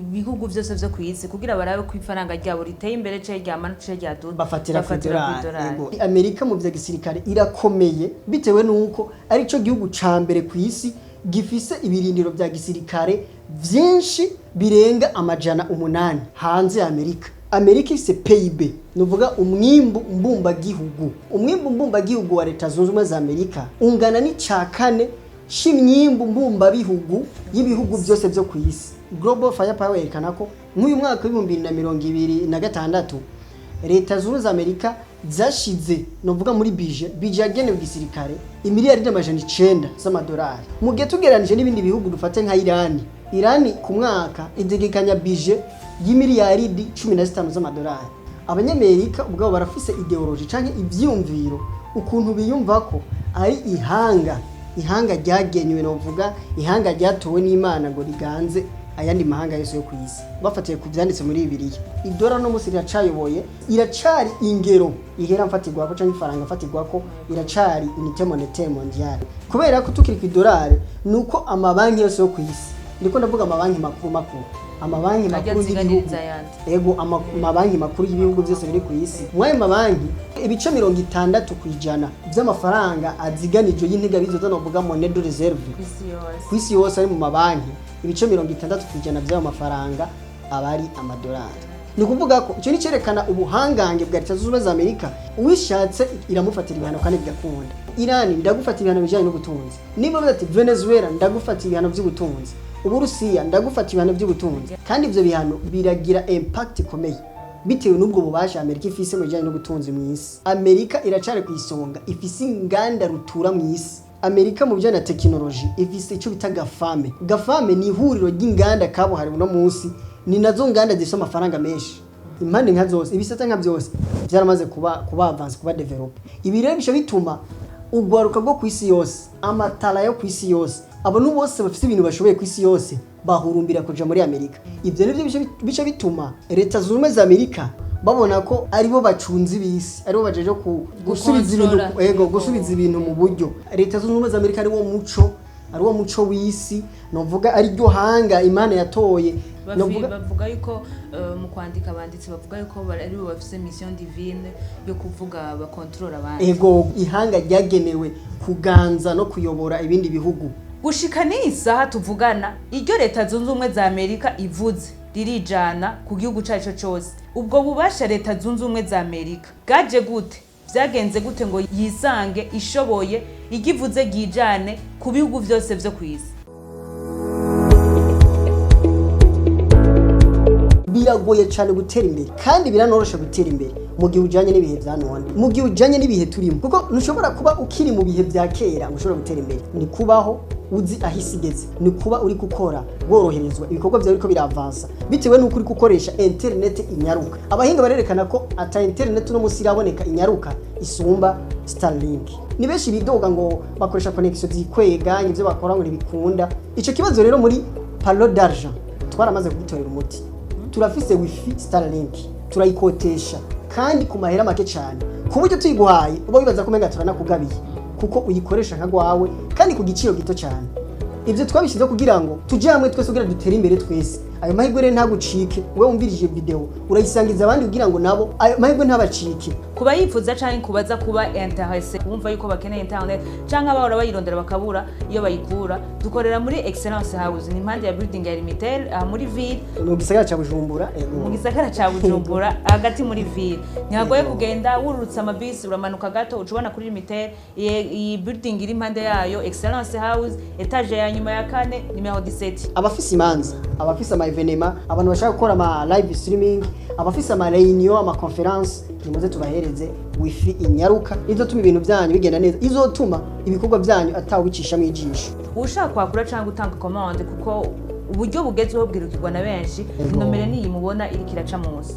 Ibihugu vyose vyo kw'isi, kugira barabe ko ifaranga ryabo riteye imbere canke ryamanutse canke ryaduze, bafatira bafatira kw'idolari. kw'idolari. Yego. Amerika mu vya gisirikare irakomeye, bitewe n'uko ari cyo gihugu ca mbere ku isi gifise ibirindiro vya gisirikare vyinshi birenga 800 hanze ya Amerika. Amerika ifise PIB, nuvuga umwimbu mbumbagihugu. Umwimbu mbumbagihugu wa Leta Zunze Ubumwe za Amerika ungana n'ica kane c'imyimbu mbumbabihugu y'ibihugu byose vyo ku isi. Global Firepower yerekana ko nk'uyu mwaka w'2026, Leta Zunze Ubumwe za Amerika zashize, novuga muri budget yagenewe igisirikare, imiliyaridi 900 z'amadolari. Mu gihe tugereranije n'ibindi bihugu, dufate nka Irani, Irani ku mwaka itegekanya budget y'imiliyaridi 15 z'amadolari. Abanyamerika ubwabo barafise idéologie canke ivyiyumviro, ukuntu biyumva ko ari ihanga ryagenywe, novuga ihanga ryatowe n'Imana ngo riganze ayandi mahanga yose yo ku isi, bafatiye ku vyanditse muri Bibiliya. Idora no musi iracayoboye, iracari ingero ihera mfatirwako canke ifaranga mfatirwako, iracari unité monétaire mondiale. Kubera ko tukiri ku idolari, nuko amabanki yose yo ku isi, ndiko ndavuga amabanki makuru makuru, amabanki Ajya makuru y'ibihugu, aziganiriza ayandi. Ego, amabanki makuru y'ibihugu byose biri ku isi, muri ayo mabanki ibice 60% by'amafaranga aziganijwe y'integabizoza, novuga monnaie de réserve, kw'isi yose, ku isi yose ari mu mabanki, ibice 60% by'ayo mafaranga aba ari amadolari. Ni ukuvuga ko icyo ni cyerekana ubuhangange bwa Leta Zunze Ubumwe za Amerika. Uwishatse iramufatira ibihano kandi bigakunda. Irani, ndagufatira ibihano bijyanye n'ubutunzi. Niba bavuze ati Venezuela, ndagufatira ibihano by'ubutunzi, Uburusiya, ndagufatira ibihano by'ubutunzi, kandi ibyo bihano biragira impact ikomeye bitewe n'ubwo bubasha Amerika ifise mu bijyanye n'ubutunzi mu isi. Amerika iracari ku isonga, ifise inganda rutura mu isi. Amerika mu bijyanye na tekinoloji ifise icyo bita GAFAM. GAFAM ni ihuriro ry'inganda kabuhariwe. Uno munsi ni nazo nganda zifise amafaranga menshi. Impande nka zose, ibisata nka byose byaramaze kuba avancé, kuba développé. Ibi rero bica bituma urwaruka rwo ku isi yose, amatara yo ku isi yose, abantu bose bafite ibintu bashoboye ku isi yose bahurumbira kuja muri Amerika. Ibyo nivyo bica bituma Leta Zunze Ubumwe za Amerika babona ko aribo bacunze ibisi, aribo bajeje gusubiza ibintu Gukontorora. Ego, gusubiza ibintu mu buryo. Leta Zunze Ubumwe za Amerika ari wo muco w'isi, novuga ari ryo hanga Imana yatoye. Novuga Bavuga yuko mu kwandika, abanditsi bavuga yuko aribo bafise mission divine yo kuvuga, bakontorora abandi. Ego, ihanga ryagenewe kuganza no kuyobora ibindi bihugu. Gushika n'iyi saha tuvugana, iryo Leta Zunze Ubumwe za Amerika ivuze ririjana ku gihugu cyaco cose. Ubwo bubasha Leta Zunze Ubumwe za Amerika bwaje gute? Vyagenze gute ngo yisange ishoboye iryo ivuze ryijane ku bihugu vyose vyo kw'isi? Biragoye cyane gutera imbere, kandi biranoroshe gutera imbere mu gihe ujanye n'ibihe vya none, mu gihe ujanye n'ibihe turimo, kuko ntushobora kuba ukiri mu bihe vya kera ngo ushobore gutera imbere. Ni kubaho uzi aho isi igeze, ni kuba uri gukora woroherezwa, ibikorwa byawe biriko biravansa bitewe n'uko uri gukoresha internet inyaruka. Abahinga barerekana ko ata internet uno munsi iraboneka inyaruka isumba Starlink. Ni benshi bidoga ngo bakoresha connection zikwega, ivyo bakora ngo ntibikunda. Ico kibazo rero muri Palo d'Argent twaramaze kugitorera umuti. Turafise wifi Starlink, turayikotesha kandi ku mahera make cyane, ku buryo tuyiguhaye uba wibaza ko umenga turanakugabiye, kuko uyikoresha nka gwawe kandi ku giciro gito cyane. Ibyo twabishyizeho kugira ngo tujye hamwe twese, kugira dutere imbere twese. Ayo mahirwe rero ntagucike. Wowe wumvirije video, urayisangiza abandi kugira ngo nabo ayo mahirwe ntabacike. Kuba yifuza canke kubaza, kuba intéressé, kumva yuko bakeneye internet canke abahora bayirondera bakabura iyo bayikura, dukorera muri Excellence House, ni impande ya building ya Limitel, aha muri ville. Mu gisagara ca Bujumbura, ego. Mu gisagara ca Bujumbura, hagati muri ville, ntihagoye kugenda. Wururutse amabisi, uramanuka gato, uca ubona kuri Limitel. Iyi building iri impande yayo, Excellence House, étage ya nyuma ya kane, nimero 17. Abafise imanza, abafise ama événements, abantu bashaka gukora ama live streaming, abafise ama réunion, ama conférence, nimuze tubahereze wifi inyaruka izotuma ibintu byanyu bigenda neza, izotuma ibikorwa byanyu atawubicisha ijisho. Ushaka kwakura cyangwa gutanga commande, kuko uburyo bugezweho bwirukirwa na benshi, inomero niyi mubona iriko iraca munsi.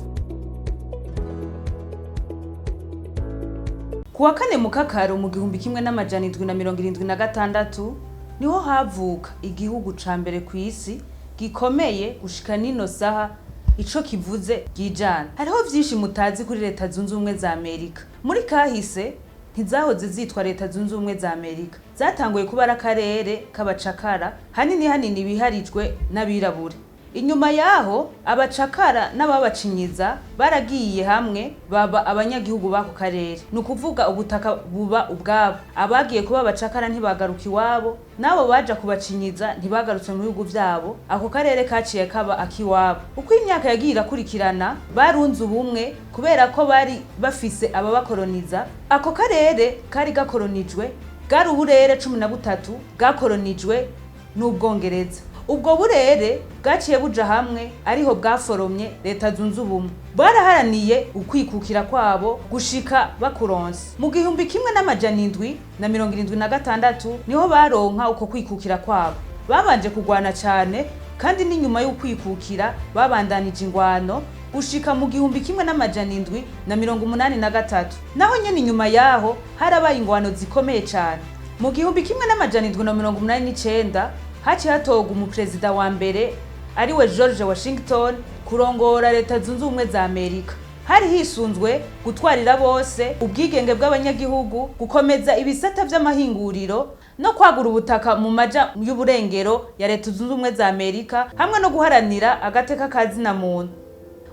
Ku wa kane Mukakaro mu 1776 niho havuka igihugu ca mbere ku isi gikomeye gushika nino saha, ico kivuze ryijana. Hariho vyinshi mutazi kuri Leta Zunze Ubumwe za Amerika. Muri kahise ntizahoze zitwa Leta Zunze Ubumwe za Amerika, zatanguye kuba ari akarere k'abacakara, hanini hanini biharijwe n'abirabure. Inyuma yaho abacakara n'ababacinyiza baragiye hamwe baba abanyagihugu b'ako karere, ni ukuvuga ubutaka buba ubwabo. Abagiye kuba abacakara ntibagaruka iwabo, n'abo baja kubacinyiza ntibagarutse mu bihugu vyabo. Ako karere kaciye kaba akiwabo. Uko imyaka yagiye irakurikirana, barunze ubumwe kubera ko bari bafise ababakoroniza. Ako karere kari gakoronijwe, bwari uburere 13 bwakoronijwe n'Ubwongereza. Ubwo burere bwaciye buja hamwe, ariho bwaforomye Leta Zunze Ubumwe. Baraharaniye ukwikukira kwabo gushika bakuronse. Mu 1776 niho baronka uko kwikukira kwabo. Babanje kugwana cane, kandi n'inyuma y'ukwikukira babandanije ingwano gushika mu 1783. Naho nyene inyuma yaho harabaye ingwano zikomeye cane. Mu 1789 haciye hatorwa umuperezida wa mbere, ariwe George Washington, kurongora Leta Zunze Ubumwe za Amerika. Hari hisunzwe gutwarira bose, ubwigenge bw'abanyagihugu, gukomeza ibisata vy'amahinguriro no kwagura ubutaka mu maja y'uburengero ya Leta Zunze Ubumwe za Amerika, hamwe no guharanira agateka ka zina muntu.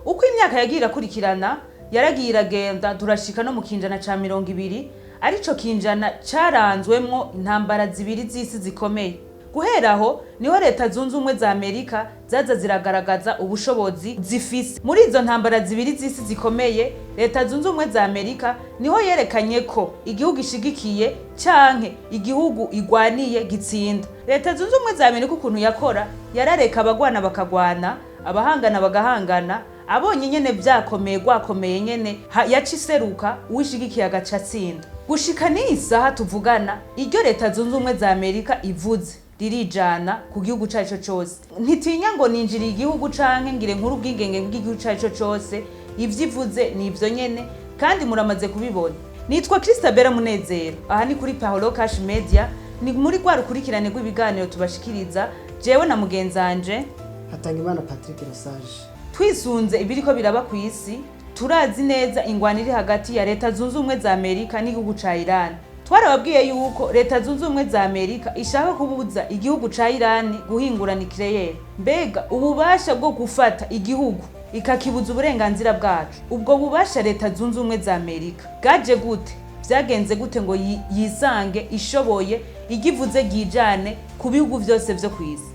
Uko imyaka yagiye irakurikirana, yaragiye iragenda, turashika no mu kinjana ca 20, arico kinjana caranzwemwo intambara zibiri z'isi zikomeye. Guhera aho niho Leta Zunze Ubumwe za Amerika zaza ziragaragaza ubushobozi zifise. Muri izo ntambara zibiri z'isi zikomeye, Leta Zunze Ubumwe za Amerika niho yerekanye ko igihugu ishigikiye canke igihugu igwaniye gitsinda. Leta Zunze Ubumwe za Amerika ukuntu yakora, yarareka abagwana bakagwana, abahangana bagahangana. Abonye nyene vyakomeye, gwakomeye nyene, yaca iseruka, uwishigikiye agaca atsinda. Gushika n'iyi saha tuvugana, iryo Leta Zunze Ubumwe za Amerika ivuze ririjana ku gihugu carico cose. Ntitinya ngo ninjiriye igihugu canke ngire nkuru ubwigenge bw'igihugu carico cose. Ivyo ivuze ni ivyo nyene, kandi muramaze kubibona. Nitwa Christabella Munezero, aha ni kuri Paolo Cash Media, ni muri rwa rukurikirane rw'ibiganiro tubashikiriza jewe na mugenzanje Hatangimana Patrick Lesage. Twisunze ibiriko biraba ku isi, turazi neza ingwano iri hagati ya Leta Zunze Ubumwe za Amerika n'igihugu ca Iran. Twarababwiye yuko Leta Zunze Ubumwe za Amerika ishaka kubuza igihugu ca Iran guhingura nucléaire. Mbega ububasha bwo gufata igihugu ikakibuza uburenganzira bwacu, ubwo bubasha Leta Zunze Ubumwe za Amerika bwaje gute? Vyagenze gute ngo yisange ishoboye igivuze ryijane ku bihugu vyose vyo kw'isi?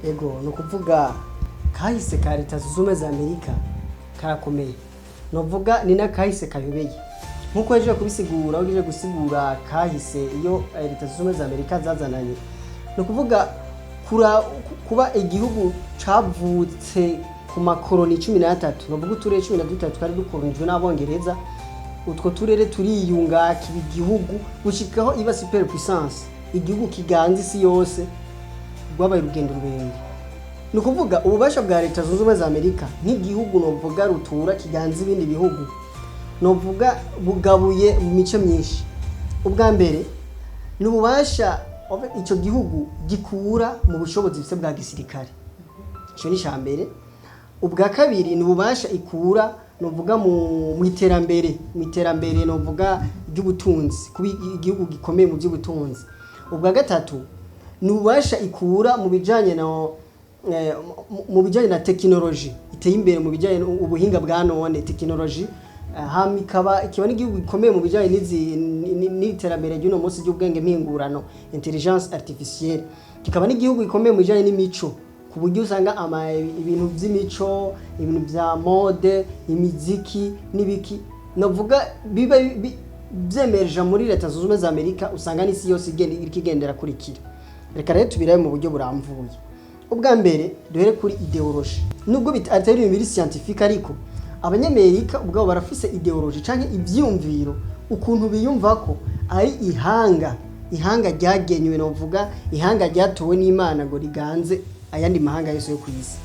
Ego, ni ukuvuga kahise ka Leta Zunze Ubumwe za Amerika karakomeye, novuga ni n'akahise kayobeye. Nk'uko yaje kubisigura, ugejeje gusigura kahise iyo Leta Zunze Ubumwe za Amerika zazananye, ni ukuvuga kuba igihugu cavutse ku makoroni 13, novuga uturere 13 twari dukoronijwe n'Abongereza. Utwo turere turiyunga kiba igihugu, gushikaho iba super puissance, igihugu kiganza isi yose. Rwabaye urugendo rurerure. Ni ukuvuga ububasha bwa Leta Zunze Ubumwe za Amerika nk'igihugu novuga rutura kiganza ibindi bihugu, novuga bugabuye mu mice myinshi. Ubwa mbere ni ububasha ico gihugu gikura mu bushobozi bufise bwa gisirikare, ico ni ica mbere. Ubwa kabiri ni ububasha ikura novuga mu iterambere novuga ry'ubutunzi, kuba igihugu gikomeye mu by'ubutunzi. Ubwa gatatu ni ububasha ikura mu bijanye na tekinoloji iteye imbere, mu bijanye n'ubuhinga bwa none, tekinoloji. Hama ikiba n'igihugu gikomeye mu bijanye n'iterambere ry'uno munsi ry'ubwenge mpingurano, intelligence artificielle. Kikaba n'igihugu gikomeye mu bijanye n'imico, ku buryo usanga ibintu by'imico, ibintu bya mode, imiziki n'ibiki, navuga biba vyemereje muri Leta Zunze Ubumwe za Amerika, usanga n'isi yose iriko igendera kurikira. Reka rero tubirabe mu buryo buramvuye. Ubwa mbere duhere kuri idéologie. Nubwo atari ibintu biri scientifique, ariko Abanyamerika ubwabo barafise idéologie canke ivyiyumviro, ukuntu biyumva ko ari ihanga ryagenywe, novuga ihanga ryatowe n'Imana ngo riganze ayandi mahanga yose yo kw'isi.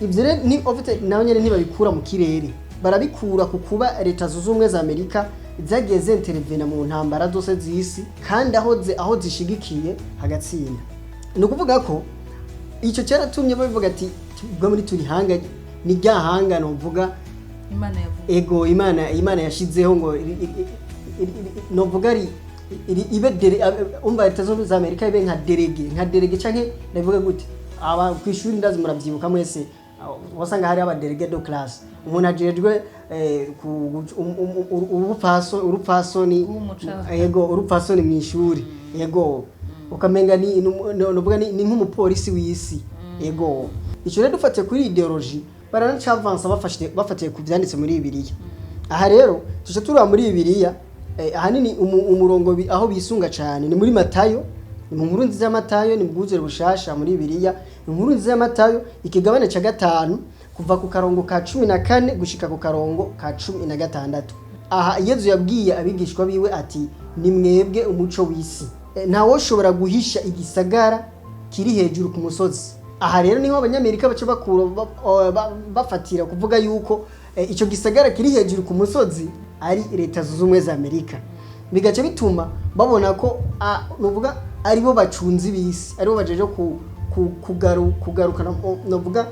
Ivyo rero ni ofite nabo nyene ntibabikura mu kirere, barabikura ku kuba Leta Zunze Ubumwe za Amerika zagiye zintervena mu ntambara zose z'isi, kandi aho zishigikiye hagatsinda. Ni ukuvuga ko icyo cyaratumye babivuga ati ubwo muri turi hanga, ni rya hanga novuga Imana yavuze. Ego, Imana yashizeho ngo novuga ibe umva, Leta Zunze Ubumwe za Amerika ibe nka délégué canke ndavuga gute. Aba ku ishuri ndazi muravyibuka mwese, wasanga hari aba délégué de classe, umuntu ajejwe urupfasoni. W'umuco. Yego, urupfasoni mu ishuri, yego, ukamenga ni nuvuga ni nk'umupolisi w'isi. Yego, ico rero dufatiye kuri idéologie baranacavansa bafatiye ku vyanditse muri Bibiliya. Aha rero tuca turaba muri Bibiliya, ahanini umurongo aho bisunga cyane ni muri Matayo, ni mu Nkuru Nziza ya Matayo, ni mu Bwuzure Bushasha muri Bibiliya, Inkuru Nziza ya Matayo ikigabane ca 5, kuva ku karongo ka 14 gushika ku karongo ka 16. Aha Yezu yabwiye abigishwa biwe ati: "Ni mwebwe umuco w'isi. Ntawoshobora guhisha igisagara kiri hejuru ku musozi." Aha rero niho Abanyamerika baca bakura bafatira kuvuga yuko ico gisagara kiri hejuru ku musozi ari Leta Zunze Ubumwe za Amerika, bigaca bituma babona ko nuvuga aribo bacunzi b'isi, aribo bajeje kugarukana, nuvuga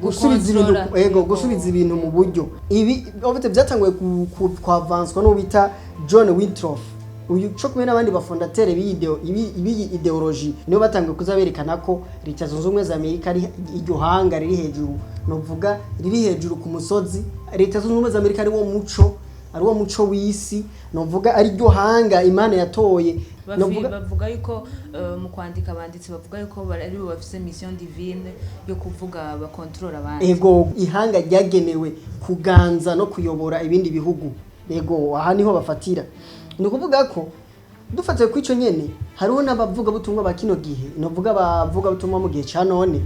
gusubiza ibintu Gukontorora. Ego, gusubiza ibintu mu buryo. Ibi obite byatanguye kwavanswa n'uwo bita John Winthrop, uyu co kumwe n'abandi ba fondateurs b'iyi idéologie, nibo batanguye kuza berekana ko Leta Zunze Ubumwe za Amerika ari iryo hanga riri hejuru, novuga riri hejuru ku musozi. Leta Zunze Ubumwe za Amerika ari wo muco w'isi, novuga ari ryo hanga Imana yatoye. Novuga Bavuga yuko mu kwandika abanditsi bavuga yuko ari bo bafise mission divine yo kuvuga bakontorora abandi. Ego, ihanga ryagenewe kuganza no kuyobora ibindi bihugu. Ego, aha niho bafatira. Ni ukuvuga ko dufatiye kuri ico nyene, hariho n'abavugabutumwa ba kino gihe, novuga abavugabutumwa mu gihe ca none,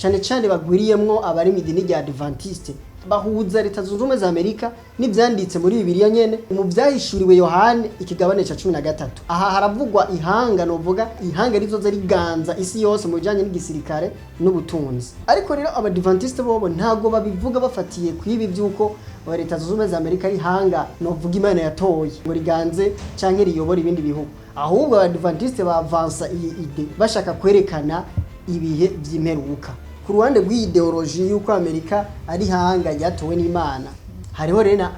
cane cane bagwiriyemwo abari mu idini rya Adventiste, bahuza Leta Zunze Ubumwe za Amerika n'ivyanditse muri Bibiliya nyene, mu Vyahishuriwe Yohani ikigabane ca 13. Aha haravugwa ihanga, novuga ihanga rizoza riganza isi yose mu bijanye n'igisirikare n'ubutunzi. Ariko rero Abadventiste bobo ntago babivuga bafatiye kw'ibi vy'uko Leta Zunze Ubumwe za Amerika ari ihanga, novuga, Imana yatoye ngo riganze canke riyobora ibindi bihugu. Ahubwo Abadventiste bavansa iyi idée bashaka kwerekana ibihe vy'imperuka. Ku ruhande rw'iyi idéologie y'uko Amerika ari ihanga ryatowe n'Imana, hariho rero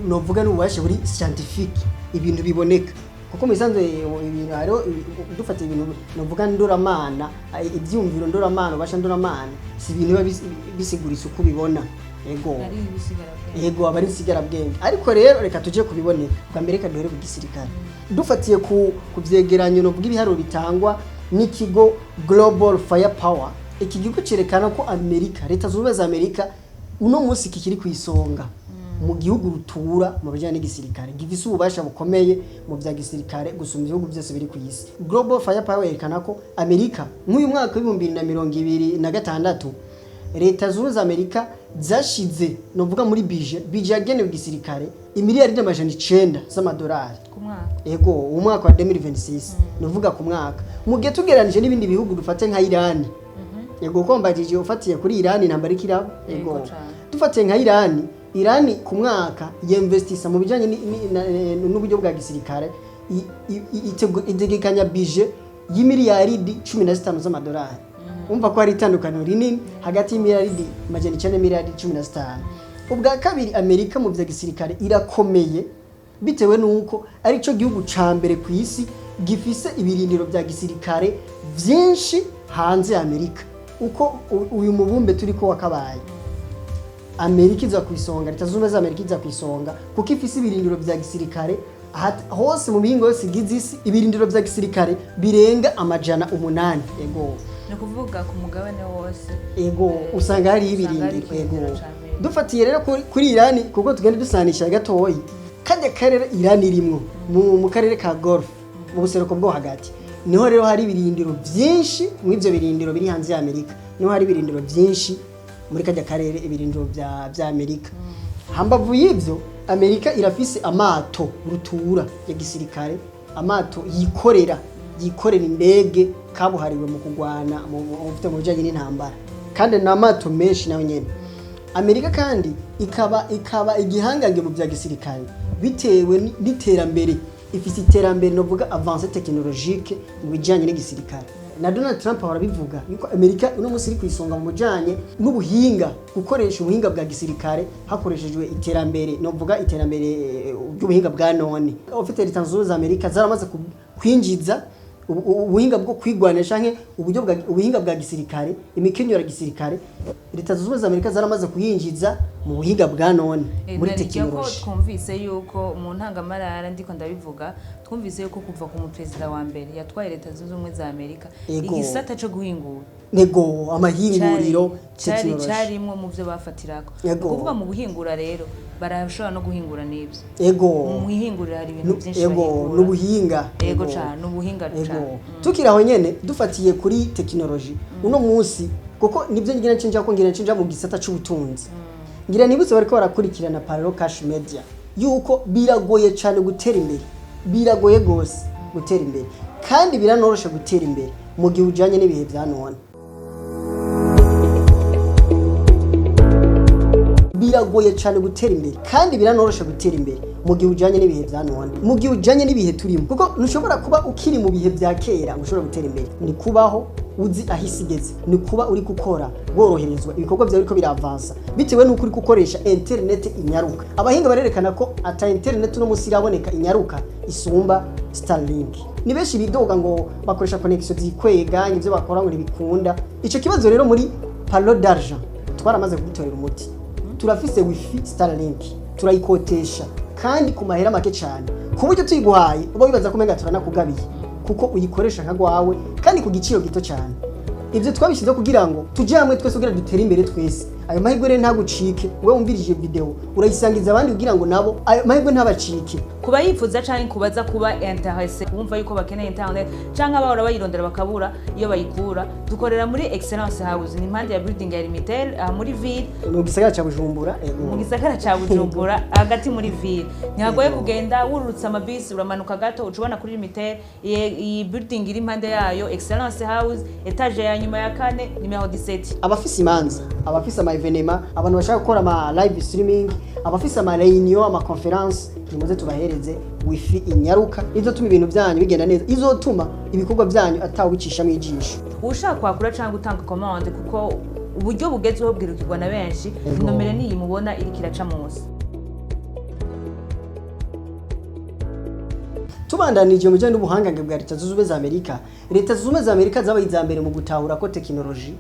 novuga n'ububasha buri scientifique, ibintu biboneka, kuko mu bisanzwe ibintu hariho dufata ibintu novuga ndoramana, ivyumviro ndoramana, ububasha ndoramana, si ibintu biba bisiguritse uko ubibona. Ego. Ari ibisigarabwenge. Yego, aba ari insigarabwenge. Ariko rero reka tuje kubiboneka. Bwa mbere reka duhere ku gisirikare. Dufatiye ku vyegeranyo, novuga ibiharuro bitangwa n'ikigo Global Firepower, iki kigo cerekana ko Amerika, Leta Zunze Ubumwe za Amerika, uno munsi kikiri ku isonga mu gihugu rutura mu bijyanye n'igisirikare, gifise ububasha bukomeye mu bya gisirikare gusumba ibihugu byose biri ku isi. Global Firepower yerekana ko Amerika nk'uyu mwaka w'2026, Leta Zunze Ubumwe za Amerika zashize, novuga muri budget yagenewe igisirikare, imiliyaridi 900 z'amadolari. Ku mwaka? Ego, umwaka wa 2026, nuvuga ku mwaka. Mu gihe tugereranije n'ibindi bihugu, dufate nka Irani. Ego, ko mbajije ufatiye kuri Irani, intambara ikiraba. Ego. Yego cane. Dufatiye nka Irani, Irani ku mwaka yinvestisa mu bijanye n'uburyo bwa gisirikare, itegekanya budget y'imiliyaridi 15 z'amadolari. Umva ko hari itandukaniro rinini hagati y'imiliyaridi 900 n'imiliyaridi 15. Ubwa kabiri, Amerika mu bya gisirikare irakomeye bitewe n'uko ari cyo gihugu ca mbere ku isi gifise ibirindiro bya gisirikare vyinshi hanze ya Amerika. Uko uyu mubumbe turiko wakabaye, Amerika iza ku isonga, Leta Zunze Ubumwe za Amerika iza ku isonga kuko ifise ibirindiro vya gisirikare hose mu mihingo yose igize isi, ibirindiro vya gisirikare birenga 800. Ego. Ni ukuvuga ku mugabane wose. Ego, usanga hariho usanga hari ibirindiro. Ego. Ikirindiro ca Amerika. Dufatiye rero kuri Irani, kuko tugenda dusanisha gatoyi kajya karere Irani irimwo, mu karere ka Golf mu buseruko bwo hagati, niho rero hari ibirindiro vyinshi. Mu ivyo birindiro biri hanze ya Amerika niho hari ibirindiro vyinshi muri kajya karere, ibirindiro vya Amerika. Hambavu y'ivyo, Amerika irafise amato rutura ya gisirikare, amato yikorera indege kabuhariwe mu kugwana mu bijanye n'intambara, kandi ni amato menshi nayo nyene. Amerika kandi ikaba igihangange mu bya gisirikare bitewe n'iterambere ifise, iterambere novuga avancée technologique mu bijanye n'igisirikare. Na Donald Trump ahora abivuga yuko Amerika uno munsi iri ku isonga mu bijanye n'ubuhinga, gukoresha ubuhinga bwa gisirikare hakoreshejwe iterambere, novuga iterambere ry'ubuhinga bwa none. Ufite Leta Zunze Ubumwe za Amerika zaramaze kwinjiza Ubuhinga bwo kwigwanisha canke uburyo bwa ubuhinga bwa gisirikare, imikenyero ya gisirikare, Leta Zunze Ubumwe za Amerika zaramaze kuyinjiza mu buhinga bwa none, muri Narirya ko tekinoloji. Twumvise yuko mu ntangamarara, ndiko ndabivuga, twumvise yuko kuva ku muperezida wa mbere yatwaye Leta Zunze Ubumwe za Amerika, igisata co guhingura Nego, amahinguriro, cari tekinoloji. Carimwo mu byo bafatirako. Ni ukuvuga mu guhingura rero barashobora no guhingura n'ibyo. Mu ihinguriro hari ibintu byinshi bahingura. N'ubuhinga. Ego cane, n'ubuhinga cane. Tukiri aho nyene, dufatiye kuri tekinoloji uno munsi, kuko nibyo ngira ncinja ko ngira ncinja mu gisata c'ubutunzi, ngira nibutse bariko barakurikirana Parallel Cash Media yuko biragoye cyane gutera imbere, biragoye gose gutera imbere, kandi biranoroshe gutera imbere mu gihe ujanye n'ibihe vya none. Biragoye cyane gutera imbere kandi biranoroshe gutera imbere mu gihe ujanye n'ibihe vya none, mu gihe ujanye n'ibihe turimo, kuko ntushobora kuba ukiri mu bihe vya kera ngo ushobore gutera imbere. Ni kubaho uzi aho isi igeze, ni kuba uri gukora woroherezwa, ibikorwa byawe biriko biravansa bitewe n'uko uri gukoresha internet inyaruka. Abahinga barerekana ko ata internet uno munsi iraboneka inyaruka isumba Starlink. Ni benshi bidoga ngo bakoresha connection zikwega, ivyo bakora ngo ntibikunda. Ico kibazo rero muri Palo d'Argent twaramaze kugitorera umuti. Turafise wifi Starlink, turayikotesha kandi ku mahera make cyane, ku buryo tuyiguhaye uba wibaza ko umenga turanakugabiye, kuko uyikoresha nka gwawe kandi ku giciro gito cyane. Ibyo twabishyizeho kugira ngo tujye hamwe twese kugira dutere imbere twese. Ayo mahirwe rero ntagucike. Wowe wumvirije video, urayisangiza abandi kugira ngo nabo ayo mahirwe ntabacike. Kuba yifuza canke kubaza kuba intéressé, kumva yuko bakeneye internet canke abahora bayirondera bakabura iyo bayikura, dukorera muri Excellence House, ni impande ya building ya Limitel, aha muri ville. Mu gisagara ca Bujumbura, ego. Mu gisagara ca Bujumbura, hagati muri ville, ntihagoye kugenda. Wururutse amabisi, uramanuka gato, uca ubona kuri Limitel, iyi building iri impande yayo, Excellence House, étage ya nyuma ya kane, nimero 17. Abafise imanza, abafise ama événements, abantu bashaka gukora ama live streaming, abafise ama réunion, ama conférence, nimuze tubahereze wifi inyaruka izotuma ibintu byanyu bigenda neza, izotuma ibikorwa byanyu atawubicishamwo ijisho. Ushaka kwakura cyangwa gutanga commande, kuko uburyo bugezweho bwirukirwa na benshi, nomero niyi mubona iriko iraca munsi. Tubandanije mu bijyanye n'ubuhangange bwa Leta Zunze Ubumwe za Amerika, Leta Zunze Ubumwe za Amerika zabaye iza mbere mu gutahura ko tekinoloji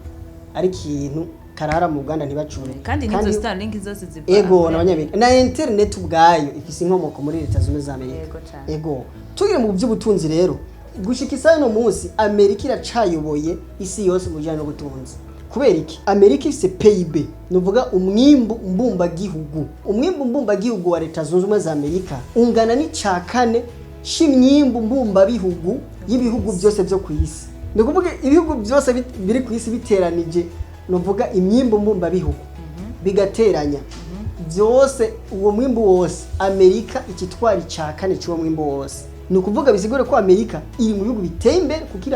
ari ikintu karara mu Uganda ntibacure. Kandi n'izo Starlink zose ziva Ego, n'abanyamerika, na internet ubwayo ifise inkomoko muri Leta Zunze Ubumwe za Amerika. Yego cane. Ego, tugire mu by'ubutunzi rero, gushika isaha no munsi Amerika iracayoboye isi yose mu bijyanye n'ubutunzi. Kubera iki? Amerika ifise PIB, nuvuga umwimbu mbumbagihugu. Umwimbu mbumbagihugu wa Leta Zunze Ubumwe za Amerika ungana n'ica kane c'imyimbu mbumbabihugu y'ibihugu byose byo ku isi. Ni ukuvuga ibihugu byose biri ku isi biteranije, nuvuga imyimbu mbumbabihugu bigateranya byose, uwo mwimbu wose, Amerika ikitwara ica kane cy'uwo mwimbu wose. Ni ukuvuga bisigure ko Amerika iri mu bihugu biteye imbere, kuko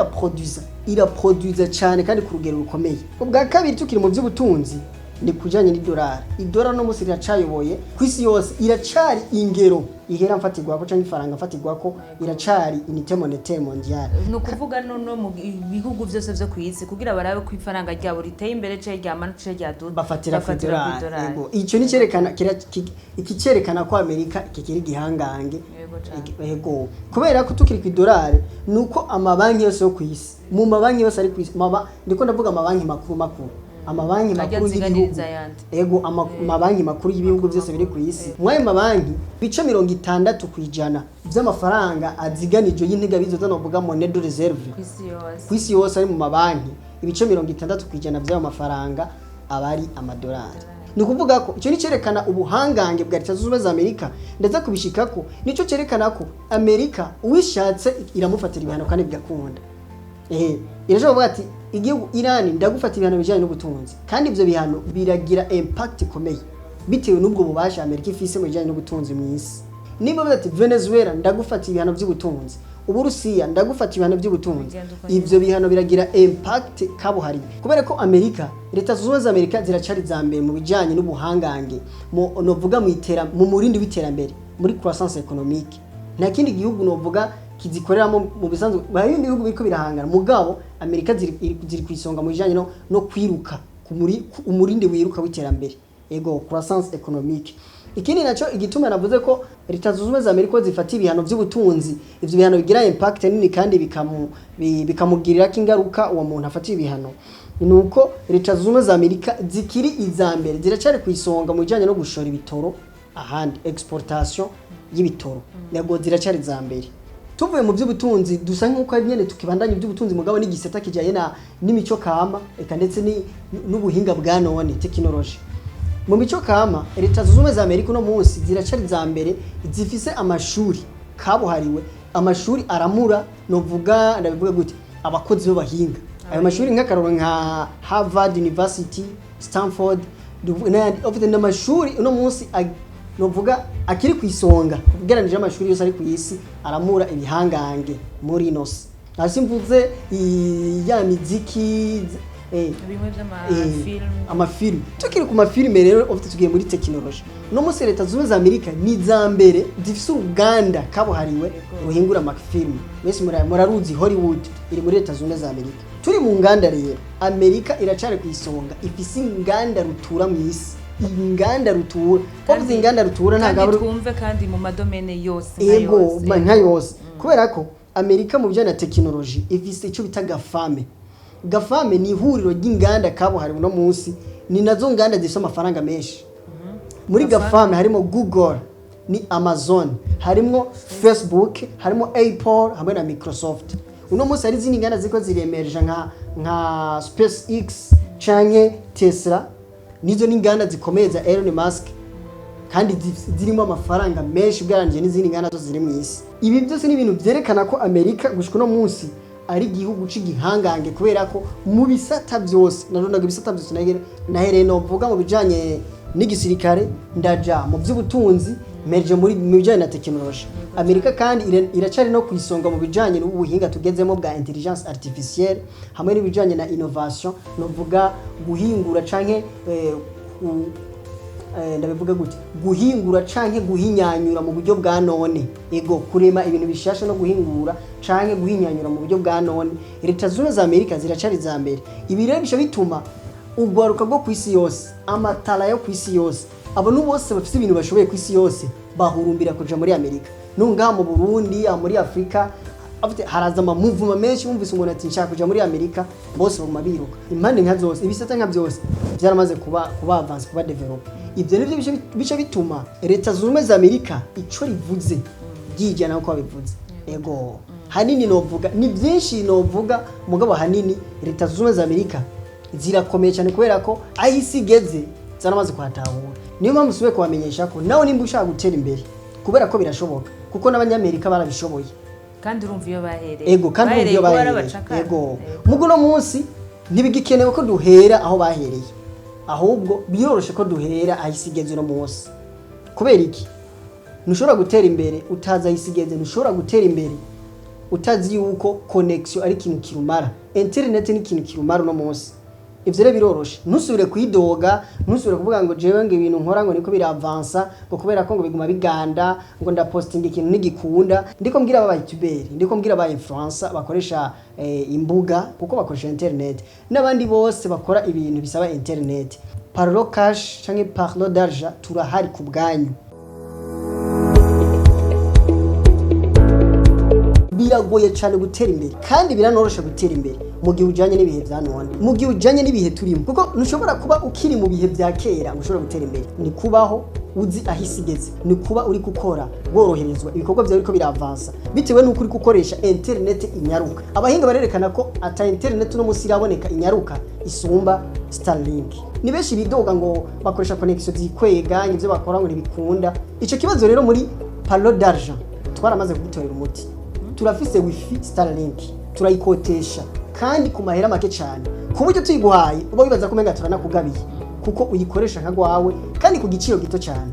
iraproduza cyane kandi ku rugero rukomeye. Ubwa kabiri, tukiri mu by'ubutunzi, ni kujanye n'idolari. Idolari no munsi riracayoboye ku isi yose, iracari ingero ihera mfatirwako canke ifaranga mfatirwako, iracari unité monétaire mondiale. Ni ukuvuga no mu bihugu byose vyo ku isi, kugira barabe ko ifaranga ryabo riteye imbere canke ryamanutse canke ryaduze, bafatira ku idolari. Yego, ico ni cerekana iki cerekana ko Amerika kikiri igihangange. Yego cane. Yego, kubera ko tukiri ku idolari, nuko amabanki yose yo ku isi, mu mabanki yose ari ku isi, ndiko ndavuga amabanki makuru makuru, amabanki Ajya makuru y'ibihugu. aziganiriza ayandi. Ego, amabanki makuru y'ibihugu byose biri ku isi, muri ayo mabanki ibice 60% by'amafaranga aziganije y'integabizo, novuga monnaie de réserve, ku isi yose, ku isi yose ari mu mabanki, ibice 60% by'ayo mafaranga aba ari amadolari. Ni ukuvuga ko icyo ni cyerekana ubuhangange bwa Leta Zunze Ubumwe za Amerika. Ndetse kubishikako nicyo cyerekana ko Amerika uwishatse iramufatira ibihano kandi bigakunda. Irashobora kuvuga ati igihugu Irani ndagufata ibihano bijyanye n'ubutunzi, kandi ibyo bihano biragira impact ikomeye bitewe n'ubwo bubasha Amerika ifise mu bijyanye n'ubutunzi mu isi. Niba bavuga ati Venezuela ndagufata ibihano by'ubutunzi, Uburusiya ndagufata ibihano by'ubutunzi, Bigenda uko nyene. ivyo bihano biragira impact kabuhariwe, kubera ko Amerika, Leta Zunze Ubumwe za Amerika ziracari za mbere mu bijyanye n'ubuhangange mu novuga mu itera mu murindi w'iterambere, muri croissance économique. Nta kindi gihugu novuga kizikoreramo mu bisanzwe. Hari ibindi bihugu biriko birahangana, mugabo Amerika ziri ku isonga mu bijyanye no kwiruka ku umurindi wiruka w'iterambere, ego, croissance économique. Ikindi naco igituma navuze ko Leta Zunze Ubumwe za Amerika zifata ibihano by'ubutunzi, ivyo bihano bigira impact nini kandi bikamugirirako ingaruka uwo muntu afata ibihano, ni uko Leta Zunze Ubumwe za Amerika zikiri iza mbere, ziracari ku isonga mu bijanye no gushora ibitoro ahandi, exportation y'ibitoro, yego ziracari iza mbere. Tuvuye mu by'ubutunzi, dusa nk'uko ari nyene tukibandanya iby'ubutunzi, mugabo n'igisata kijanye na n'imico kama, eka ndetse n'ubuhinga bwa none, technology. Mu mico kama, Leta Zunze Ubumwe za Amerika uno munsi ziracari iza mbere zifise amashuri kabuhariwe, amashuri aramura, novuga ndabivuga gute, abakozi b'abahinga. Ayo mashuri nk'akaroro nka Harvard University, Stanford n'ayandi, ufite n'amashuri uno munsi novuga akiri ku isonga ugereranije n'amashuri yose ari ku isi aramura ibihangange muri ino si. Hasi mvuze ya miziki bimwe by'amafilm. Amafilme. Tukiri ku mafilme rero, ufite tugiye muri tekinoloji. Uno munsi Leta Zunze Ubumwe za Amerika ni iza mbere zifise uruganda kabuhariwe ruhingura amafilme. Mwese muraruzi, Hollywood iri muri Leta Zunze Ubumwe za Amerika. Turi mu nganda rero, Amerika iracari ku isonga, ifise inganda rutura mu isi, inganda rutura. Bavuze inganda rutura ntabwo kandi ari twumve kandi mu madomene yose nka ego yose. Nka yose, kubera ko Amerika mu bijyanye na tekinoloji ifise icyo bita GAFAM. GAFAM ni ihuriro ry'inganda kabuhariwe. Uno munsi ni nazo nganda zifite amafaranga menshi muri GAFAM. GAFAM harimo Google, ni Amazon, harimo Facebook, harimo Apple hamwe na Microsoft. Uno munsi hari izindi nganda ziko ziremereje nka SpaceX canke Tesla, nizo ni inganda zikomeye za Elon Musk kandi zirimo amafaranga menshi ugereranyije n'izindi nganda zose ziri mu isi. Ibi byose ni ibintu byerekana ko Amerika gushika uno munsi ari igihugu c'igihangange, kubera ko mu bisata byose narondaga, ibisata byose nahereye novuga mu bijanye n'igisirikare, ndaja mu by'ubutunzi, mereje muri mu bijanye na tekinoloji. Amerika kandi iracari no ku isonga mu bijanye n'ubuhinga tugezemo bwa intelligence artificielle hamwe n'ibijanye na innovation, novuga guhingura canke ndabivuga gute, guhingura canke guhinyanyura mu buryo bwa none, ego kurema ibintu bishasha no guhingura canke guhinyanyura mu buryo bwa none. Leta Zunze Ubumwe za Amerika ziracari za mbere. Ibi rero bica bituma urwaruka rwo ku isi yose, amatara yo ku isi yose, abantu bose bafite ibintu bashoboye ku isi yose bahurumbira kuja muri Amerika. Nungaha mu Burundi, aha muri Afurika afite haraza amamuvuma menshi. Wumvise umuntu ati nshaka kuja muri Amerika, bose baguma biruka impande nka zose. Ibisata nka byose byaramaze kuba advance, kuba develop. Ibyo nivyo bica bituma Leta Zunze Ubumwe za Amerika ico rivuze ryijana uko babivuze. Ego, hanini novuga ni byinshi novuga, mugabo hanini Leta Zunze Ubumwe za Amerika zirakomeye cyane kubera ko aho isi igeze zaramaze kuhatahura. Niyo mpamvu usubiye kubamenyesha ko nawe nimba ushaka gutera imbere, kubera ko birashoboka, kuko n'Abanyamerika barabishoboye. Kandi urumva iyo bahereye. Ego, kandi urumva iyo kuba ari bahereye. abacakara. Ego, mugo uno munsi ntibigikenewe ko duhera aho bahereye, ahubwo biroroshe ko duhera aho isi igeze uno munsi. Kubera iki? Ntushobora gutera imbere utazi aho isi igeze, ntushobora gutera imbere utazi yuko connection ari ikintu kirumara, internet ni ikintu kirumara uno munsi. Ivyo rero biroroshe, ntusubire kwidoga, ntusubire kuvuga ngo jewe ngo ibintu nkora ngo niko biravansa, ngo kubera ko ngo biguma biganda, ngo ndapostinga ikintu nigikunda. Ndiko mbwira aba YouTuber, ndiko mbwira aba influencer bakoresha imbuga, kuko bakoresha internet, n'abandi bose bakora ibintu bisaba internet. Parlo Cash canke Parlo d'argent turahari ku bwanyu. Biragoye cyane gutera imbere kandi biranoroshe gutera imbere mu gihe ujyanye n'ibihe bya none, mu gihe ujyanye n'ibihe turimo, kuko ntushobora kuba ukiri mu bihe bya kera ngo ushobore gutera imbere. Ni kubaho uzi aho isi igeze, ni kuba uri gukora woroherezwa, ibikorwa byawe biriko biravansa bitewe n'uko uri gukoresha internet inyaruka. Abahinga barerekana ko ata internet uno munsi iraboneka inyaruka isumba Starlink. Ni benshi bidoga ngo bakoresha connection zikwega, ibyo bakora ngo ntibikunda. Ico kibazo rero muri Parlo d'argent twaramaze kugitorera umuti. Turafise wifi Starlink, turayikotesha kandi ku mahera make cyane, ku buryo tuyiguhaye uba wibaza ko umenga turanakugabiye, kuko uyikoresha nka gwawe kandi ku giciro gito cyane.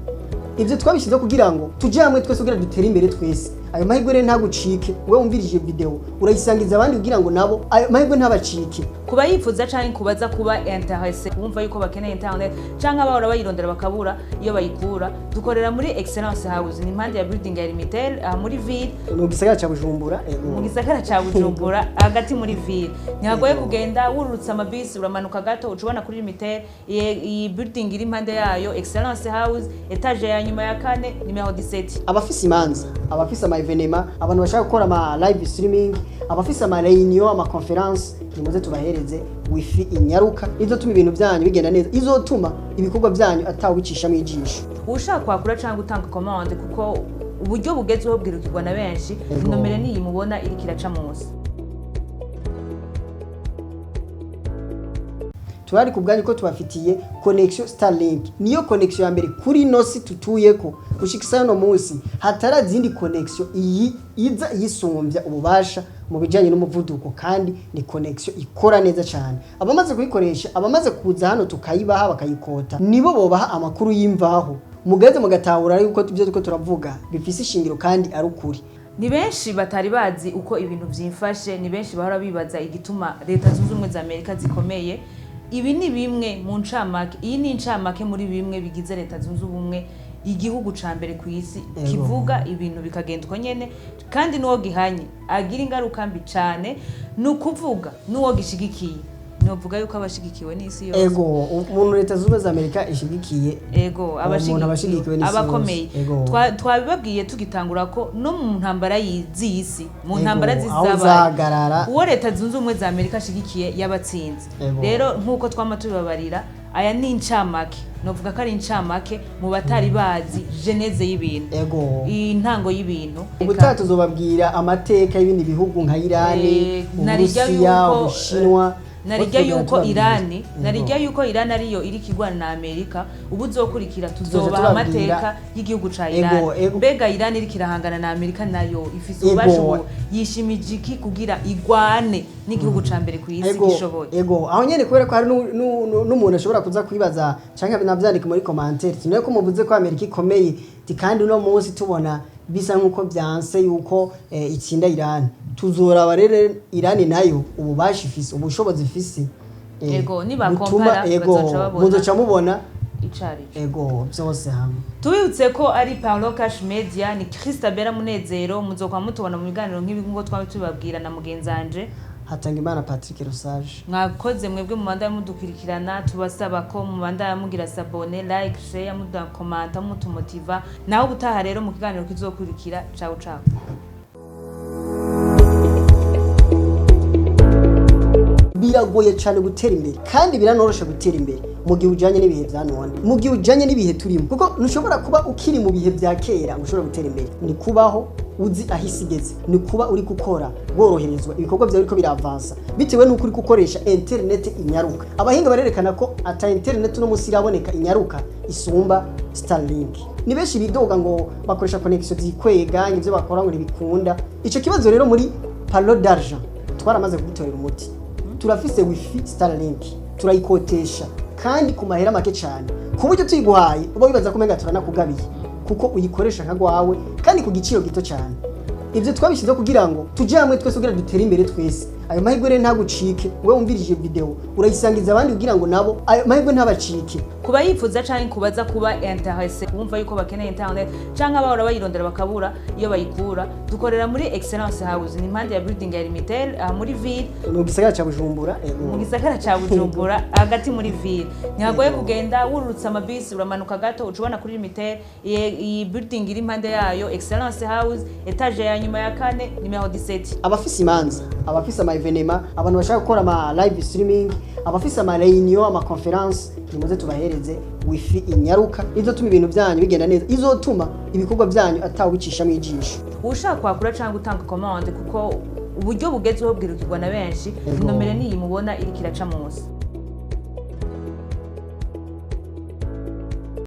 Ibyo twabishyizeho kugira ngo tujye hamwe twese kugira dutere imbere twese. Ayo mahirwe rero ntagucike. Wowe wumvirije video, urayisangiza abandi kugira ngo nabo ayo mahirwe ntabacike. Kuba yifuza canke kubaza kuba intéressé, kumva yuko bakeneye internet canke abahora bayirondera bakabura iyo bayikura, dukorera muri Excellence House, ni impande ya building ya Limitel, aha muri ville. Mu gisagara ca Bujumbura. Mu gisagara ca Bujumbura, hagati muri ville. Ntihagoye kugenda, wururutse amabisi uramanuka gato uca ubona kuri Limitel. Iyi building iri impande yayo, Excellence House, étage ya nyuma ya kane, numéro 17. Abafise imanza, abafise ama événements, abantu bashaka gukora ama live streaming, abafise ama réunion, ama conférence, nimuze tubahereze wifi inyaruka izotuma ibintu byanyu bigenda neza, izotuma ibikorwa byanyu atawicishamo ijisho. Ushaka kwakura cyangwa gutanga commande, kuko uburyo bugezweho bwirukirwa na benshi, nomero niyi mubona iriko iraca munsi. Turari ku bwanyu ko tubafitiye connection Starlink. Niyo connection ya mbere kuri ino si tutuyeko gushika isa no munsi, hatara zindi connection iyi iza yisumbya ububasha mu bijanye n'umuvuduko, kandi ni connection ikora neza cyane. Abamaze kuyikoresha, abamaze kuza hano tukayibaha bakayikota, nibo bobaha amakuru y'imvaho, mugaze mugatahura yuko ibyo turiko turavuga bifise ishingiro kandi ari ukuri. Ni benshi batari bazi uko ibintu vyifashe, ni benshi bahora bibaza igituma Leta Zunze Ubumwe za Amerika zikomeye. Ibi ni bimwe mu ncamake, iyi ni incamake muri bimwe bigize Leta Zunze Ubumwe, igihugu ca mbere ku isi, kivuga ibintu bikagenda uko nyene, kandi n'uwo gihanye agira ingaruka mbi cane. Ni ukuvuga n'uwo gishigikiye, novuga yuko abashigikiwe n'isi yose. Ego, umuntu Leta Zunze Ubumwe za Amerika ishigikiye, umuntu abashigikiwe n'isi yose. Abakomeye. Twabibabwiye tugitangura ko no mu ntambara z'isi, mu ntambara aho z'izabaye, zahagarara, uwo Leta Zunze Ubumwe za Amerika ashigikiye yabatsinze. Rero nk'uko twama tubibabarira, aya ni incamake, novuga ko ari incamake mu batari bazi genèse y'ibintu, intango y'ibintu. Ubutaha tuzobabwira amateka y'ibindi bihugu nka Irani, Narirya Uburusiya, Ubushinwa. Narirya Bose yuko tubabwira. Irani, narirya yuko Irani ariyo iri kigwana na Amerika, ubu uzokurikira tuzobaha tubabwira. amateka y'igihugu ca Irani. Mbega Irani iriko irahangana na Amerika, nayo ifise ububasha ubu, yishimije iki kugira igwane n'igihugu ca mbere ku isi gishoboye? Ego, aho nyene kubera ko hari n'umuntu ashobora kuza kwibaza canke navyandika muri commentaire ati: "Ko muvuze ko Amerika ikomeye, ti kandi uno munsi tubona bisa nkuko vyanse yuko itsinda Irani." Tuzoraba rero Irani nayo ububasha ifise, ubushobozi ifise, Nibakompara, butuma, bazoca babona. Muzoca mubona Icarico. Ego, byose hamwe. Tubibutse ko ari Paulo Cash Media, ni Christabella Munezero, muzokwa mutubona mu biganiro nk'ibi nk'uko twaba tubibabwira, na mugenzanje Hatangimana Patrick Rosage. Mwakoze mwebwe mubanda mudukurikirana, tubasaba ko mubanda mugira s'abonner, like, share, mudakomanta, mutumotiva. Naho ubutaha rero mu kiganiro kizokurikira. Ciao ciao. Biragoye cyane gutera imbere, kandi biranoroshe gutera imbere mu gihe ujyanye n'ibihe bya none, mu gihe ujyanye n'ibihe turimo, kuko ntushobora kuba ukiri mu bihe bya kera ngo ushobore gutera imbere. Ni kubaho uzi aho isi igeze, ni kuba uri gukora woroherezwa, ibikorwa byawe biriko biravansa bitewe n'uko uri gukoresha interineti inyaruka. Abahinga barerekana ko ata interineti uno munsi iraboneka inyaruka isumba Starlink. Ni benshi bidoga ngo bakoresha connection zikwega, ibyo bakora ngo ntibikunda. Ico kibazo rero muri Palo d'Argent twaramaze kugitorera umuti. Turafise wifi Starlink, turayikotesha kandi ku mahera make cyane, ku buryo tuyiguhaye uba wibaza ko umenga turanakugabiye, kuko uyikoresha nka gwawe kandi ku giciro gito cyane. Ibyo twabishyizeho kugira ngo tujye hamwe twese kugira dutere imbere twese. Ayo mahirwe rero ntagucike. Wowe wumvirije video, urayisangiza abandi kugira ngo nabo ayo mahirwe ntabacike. Kuba yifuza canke kubaza kuba intéressé, kumva yuko bakeneye internet canke abahora bayirondera bakabura iyo bayikura, dukorera muri Excellence House, ni impande ya building ya Limitel, aha muri ville. Mu gisagara ca Bujumbura. Mu gisagara ca Bujumbura, hagati muri ville. Ntihagoye kugenda, wururutse amabisi uramanuka gato uca ubona kuri Limitel. Iyi building iri impande yayo, Excellence House, étage ya nyuma ya kane, numéro 17. Abafise imanza, abafise ama événements, abantu bashaka gukora ama live streaming, abafise ama réunion, ama conférence, nimuze tubahereze wifi inyaruka izotuma ibintu byanyu bigenda neza, izotuma ibikorwa byanyu atawicishamo ijisho. Ushaka kwakura cyangwa gutanga commande, kuko uburyo bugezweho bwirukirwa na benshi, nomero niyi mubona iriko iraca munsi.